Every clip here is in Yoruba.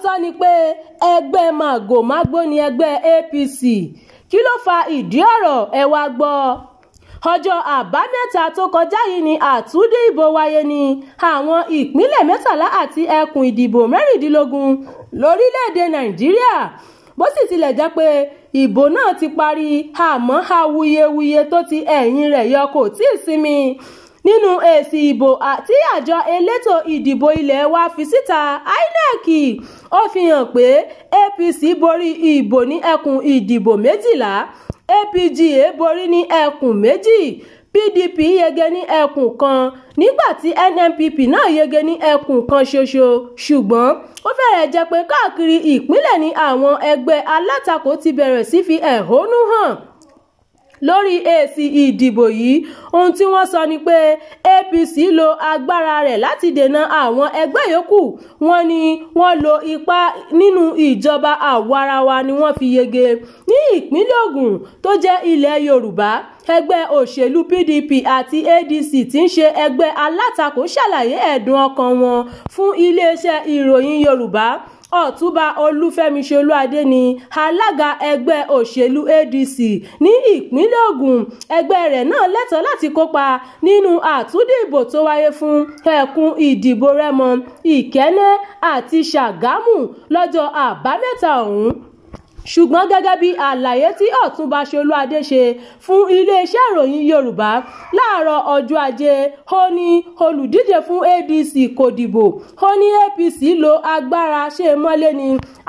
Òótọ́ ni pé ẹgbẹ́ màgòmágó ni ẹgbẹ́ APC. Kí ló fa ìdí ọ̀rọ̀? Ẹ wá gbọ́. Ọjọ́ Àbámẹ́ta tó kọjá yìí ni àtúndì ìbò wáyé ní àwọn ìpínlẹ̀ 13 àti ẹkùn ìdìbò 16 lórílẹ̀‐èdè Nàìjíríà. Bó sì tilẹ̀ jẹ́ pé ìbò náà ti parí, àmọ́ awuyewuye tó ti ẹ̀yìn rẹ̀ yọ kò tíì sinmi. Nínú èsì ìbò tí àjọ elétò ìdìbò ilé wa fi síta, INEC, ó fi hàn pé APC borí ìbò ní ẹkùn ìdìbò 12, APGA borí ní ẹkùn 2, PDP yege ní ẹkùn 1, nígbà tí NNPP náà yege ní ẹkùn 1 ṣoṣo. Ṣùgbọ́n ó fẹ́rẹ̀ jẹ́ pé káàkiri ìpínlẹ̀ ni àwọn ẹgbẹ́ alátakò ti bẹ̀rẹ̀ sí fi ẹ̀hónú hàn lórí èsì ìdìbò yìí. Ohun tí wọ́n sọ ni pé APC lo agbára rẹ̀ láti dènà àwọn ẹgbẹ́ yòókù. Wọ́n ní wọ́n lo ipá nínú ìjọba àwarawa ni wọ́n fi yege. Ní ìpínlẹ̀ Ògùn tó jẹ́ ilẹ̀ Yorùbá, ẹgbẹ́ òṣèlú PDP àti ADC tí ń ṣe ẹgbẹ́ alátakò ṣàlàyé ẹ̀dùn ọkàn wọn fún iléeṣẹ́ ìròyìn Yorùbá. Ọ̀túnba Olúfẹ́mi Ṣolúadé ni alága ẹgbẹ́ òṣèlú ADC ní ìpínlẹ̀ Ògùn. Ẹgbẹ́ rẹ̀ náà lẹ́tọ̀ọ́ láti kópa nínú àtúndì ìbò tó wáyé fún ẹkùn ìdìbò Rẹ́mọ, Ìkẹ́nnẹ́ àti Ṣàgámù lọ́jọ́ Àbámẹ́ta ọ̀hún. Ṣùgbọ́n gẹ́gẹ́ bí àlàyé tí Ọ̀túnba Ṣolúadé ṣe fún iléeṣẹ́ ìròyìn Yorùbá láàárọ̀ ọjọ́ Ajé, ó ní olùdíje fún ADC kò dìbò. Ó ní APC lo agbára ṣe mọ́lé ni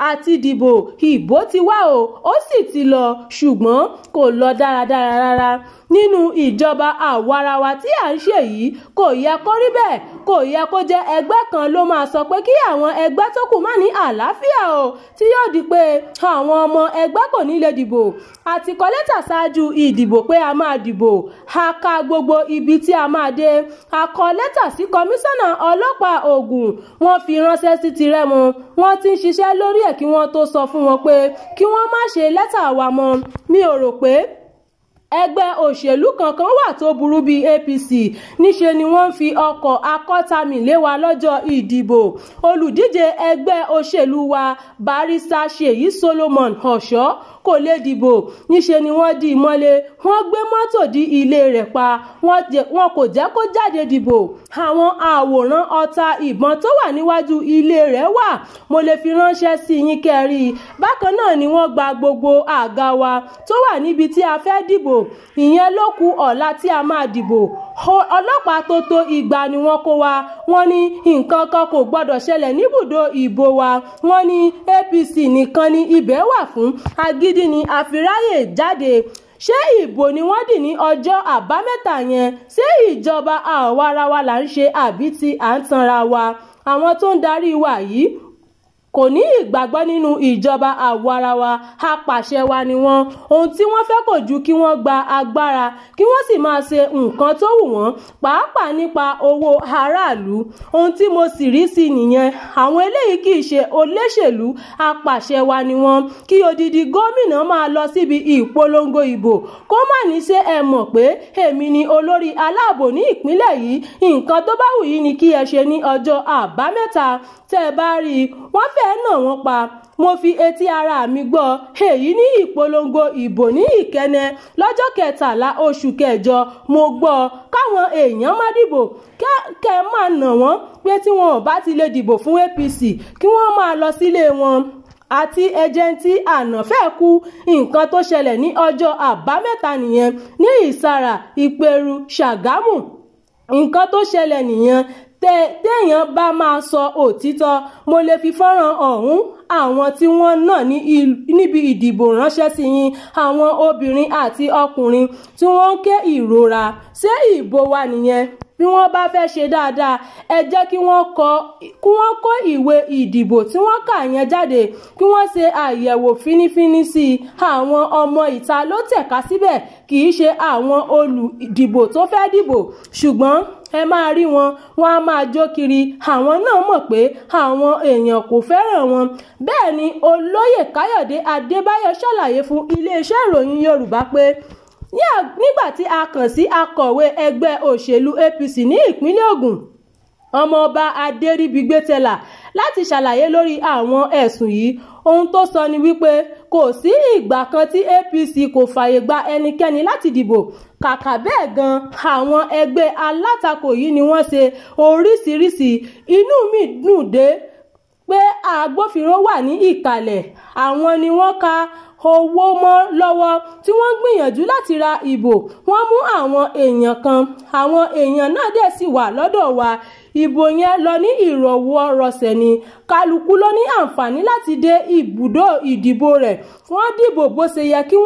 àti dìbò. Ìbò ti wá o, ó sì ti lọ, ṣùgbọ́n kò lọ dáradára rárá. Nínú ìjọba àwarawa tí à ń ṣe yìí, kò yẹ kó rí bẹ́ẹ̀. Kò yẹ kó jẹ́ ẹgbẹ́ kan ló máa sọ pé kí àwọn ẹgbẹ́ tó kù má ní àlàáfíà o, tí yóò di pé àwọn ọmọ ẹgbẹ́ kò ní lè dìbò. A ti kọ lẹ́tà ṣáájú ìdìbò pé a máa dìbò. A ka gbogbo ibi tí a máa dé. A kọ lẹ́tà sí kọmíṣánná ọlọ́pàá Ògùn. Wọ́n fi ránṣẹ́ sí ti Rẹ́mọ. Wọ́n ti ń ṣiṣẹ́ lórí ẹ̀ kí wọ́n tó sọ fún wọn pé kí wọ́n má ṣe lẹ́tà wa mọ́. Mi ò rò pé ẹgbẹ́ òṣèlú kankan wà tó burú bíi APC. Níṣe ni wọ́n ń fi ọkọ̀ akọ́tamì lé wa lọ́jọ́ ìdìbò. Olùdíje ẹgbẹ́ òṣèlú wa, Barrister Ṣèyí Solomon Ọ̀ṣọ́, kò lè dìbò. Níṣe ni wọ́n dì í mọ́lé. Wọ́n gbé mọ́tò dí ilé rẹ̀ pa. Wọn kò jẹ́ kó jáde dìbò. Àwọn àwòrán ọta ìbọn tó wà níwájú ilé rẹ̀ wà. Mo lè fi ránṣẹ́ sí yín kẹ́rí. Bákan náà ni wọ́n gba gbogbo àga wa tó wà níbi tí a fẹ́ dìbò. Ìyẹn ló kù ọ̀la tí a máa dìbò. Ọlọ́pàá tó tó igba ni wọ́n kó wa. Wọ́n ní nǹkan kan kò gbọ́dọ̀ ṣẹlẹ̀ níbùdó ìbò wa. Wọ́n ní APC nìkan ni ibẹ̀ wà fún. Agídí ni àfiráyè jáde. Ṣé ìbò ni wọ́n dì ní ọjọ́ Àbámẹ́ta yẹn? Ṣé ìjọba àwarawa là ń ṣe àbí tí à ń tanra wa? Àwọn tó ń darí wa yìí kò ní ìgbàgbọ́ nínú ìjọba àwarawa. Apàṣẹ wa ni wọ́n. Ohun tí wọ́n fẹ́ kò ju kí wọ́n gba agbára, kí wọ́n sì máa ṣe nǹkan tó wù wọ́n, pàápàá nípa owó aráàlú. Ohun tí mo sì rí sí nìyẹn. Àwọn eléyìí kì í ṣe olóṣèlú, apàṣẹ wa ni wọ́n. Kí odidi gómìnà máa lọ síbi ìpolongo ìbò kó má ní ṣe ẹ mọ̀ pé èmi ni olórí aláàbò ní ìpínlẹ̀ yìí, nǹkan tó bá wù yín ni kí ẹ ṣe ní ọjọ́ Àbámẹ́ta. Tẹ́ ẹ bá rí i, wọ́n fẹ́ nà wọ́n pa. Mo fi etí ara mi gbọ́ èyí ní ìpolongo ìbò ní Ìkẹ́nnẹ́ lọ́jọ́ 13 oṣù kẹjọ. Mo gbọ́ káwọn èèyàn má dìbò, kẹ́ máa nà wọ́n pé tí wọn ò bá ti lè dìbò fún APC kí wọ́n máa lọ sílé wọn. Àti ẹjẹntí ànàfẹ́ kú. Nǹkan tó ṣẹlẹ̀ ní ọjọ́ Àbámẹ́ta nìyẹn ní Ìsàrà, Ìpẹ̀rù, Ṣàgámù. Nǹkan tó ṣẹlẹ̀ nìyẹn. Téèyàn bá máa sọ òtítọ́, mo lè fi fọ́nrán ọ̀hún àwọn tí wọ́n nà níbi ìdìbò ránṣẹ́ sí yín, àwọn obìnrin àti ọkùnrin tí wọ́n ń ké ìrora. Ṣé ìbò wa nìyẹn? Bí wọ́n bá fẹ́ ṣe dáadáa, ẹ jẹ́ kí wọ́n kó ìwé ìdìbò tí wọ́n kà yẹn jáde, kí wọ́n ṣe àyẹ̀wò fínífíní sí i. Àwọn ọmọ ìta ló tẹ̀ka síbẹ̀, kì í ṣe àwọn olùdìbò tó fẹ́ dìbò. Ṣùgbọ́n ẹ máa rí wọn, wọ́n á máa jó kiri. Àwọn náà mọ̀ pé àwọn èèyàn kò fẹ́ràn wọn. Bẹ́ẹ̀ ni Olóyè Káyọ̀dé Adébáyọ̀ ṣàlàyé fún iléeṣẹ́ ìròyìn Yorùbá pé nígbà tí a kàn sí akọ̀wé ẹgbẹ́ òṣèlú APC ní ìpínlẹ̀ Ògùn, Ọmọọba Adéríbigbé Tẹ́lá láti ṣàlàyé lórí àwọn ẹ̀sùn yìí. Ohun tó sọ ni wípé kò sí ìgbà kan tí APC kò fààyè gba ẹnikẹ́ni láti dìbò. Kàkà bẹ́ẹ̀ gan, àwọn ẹgbẹ́ alátakò yìí ni wọ́n ṣe oríṣiríṣi. Inú mi dùn dé pé agbófinró wà ní ìkàlẹ̀. Àwọn ni wọ́n ka owó mọ́ lọ́wọ́ tí wọ́n ń gbìyànjú láti ra ìbò. Wọ́n mú àwọn èèyàn kan, àwọn èèyàn náà dẹ̀ sì wà lọ́dọ̀ wa. Ìbò yẹn lọ ní ìrọ̀wọ́-rọsẹ̀ ni. Kálukú ló ní àǹfààní láti dé ibùdó ìdìbò rẹ̀. Wọ́n dìbò bó ṣe yẹ kí wọ́n.